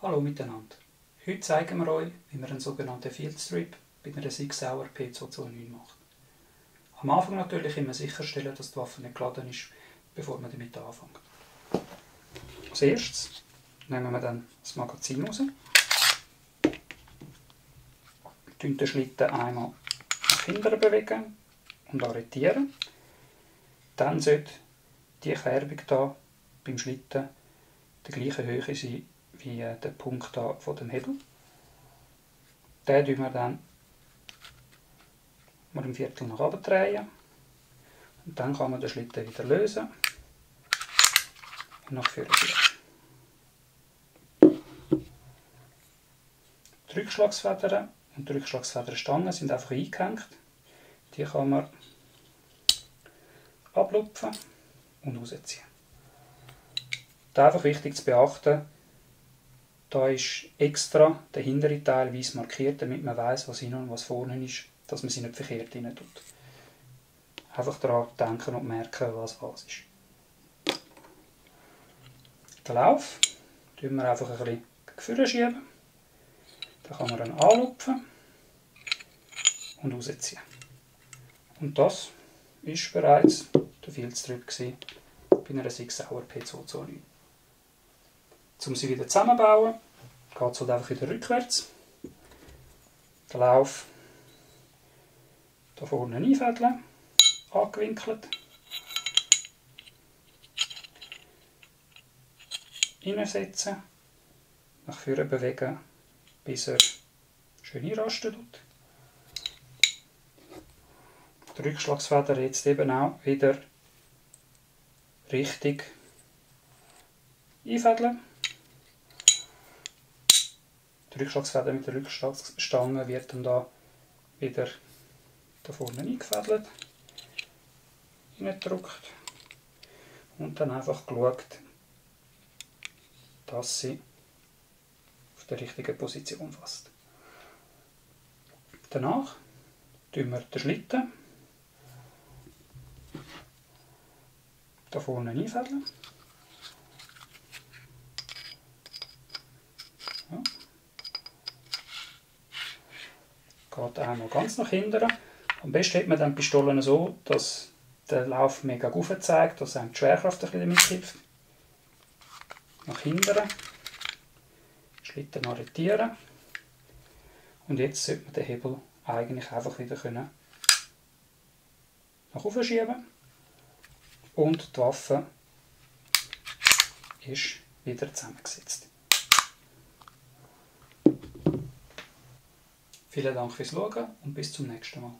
Hallo miteinander. Heute zeigen wir euch, wie man einen sogenannten Field Strip bei einer SIG Sauer P229 macht. Am Anfang natürlich immer sicherstellen, dass die Waffe nicht geladen ist, bevor man damit anfängt. Als erstes nehmen wir dann das Magazin raus, den Schlitten einmal nach hinten bewegen und arretieren. Dann sollte die Kerbung hier beim Schlitten der gleichen Höhe sein wie der Punkt hier von dem Hebel. Den drehen wir dann mal im Viertel nach oben drehen. Und dann kann man den Schlitten wieder lösen und nach vorne schieben. Die Rückschlagsfedern und die Rückschlagsfederstangen sind einfach eingehängt. Die kann man ablupfen und rausziehen. Da einfach wichtig zu beachten, da ist extra der hintere Teil weiss markiert, damit man weiss, was hinten und was vorne ist, dass man sie nicht verkehrt rein tut. Einfach daran denken und merken, was ist. Den Lauf schieben wir einfach ein bisschen gegen vorne schieben. Dann kann man ihn anlupfen und rausziehen. Und das war bereits der Field Strip bei einer SIG Sauer P229. Um sie wieder zusammenzubauen, geht es halt einfach wieder rückwärts. Den Lauf hier vorne einfädeln, angewinkelt, reinsetzen, nach vorne bewegen, bis er schön einrasten tut. Die Rückschlagsfeder jetzt eben auch wieder richtig einfädeln. Die Rückschlagsfeder mit der Rückschlagsstange wird dann da wieder da vorne eingefädelt, reingedrückt und dann einfach geschaut, dass sie auf der richtigen Position fasst. Danach tun wir den Schlitten da vorne einfädeln. Ja. Geht einmal ganz nach hinten. Am besten hat man dann die Pistolen so, dass der Lauf mega gut zeigt, dass einem die Schwerkraft ein bisschen mithilft. Nach hinten, Schlitten arretieren. Und jetzt sollte man den Hebel eigentlich einfach wieder nach oben schieben. Und die Waffe ist wieder zusammengesetzt. Vielen Dank fürs Schauen und bis zum nächsten Mal.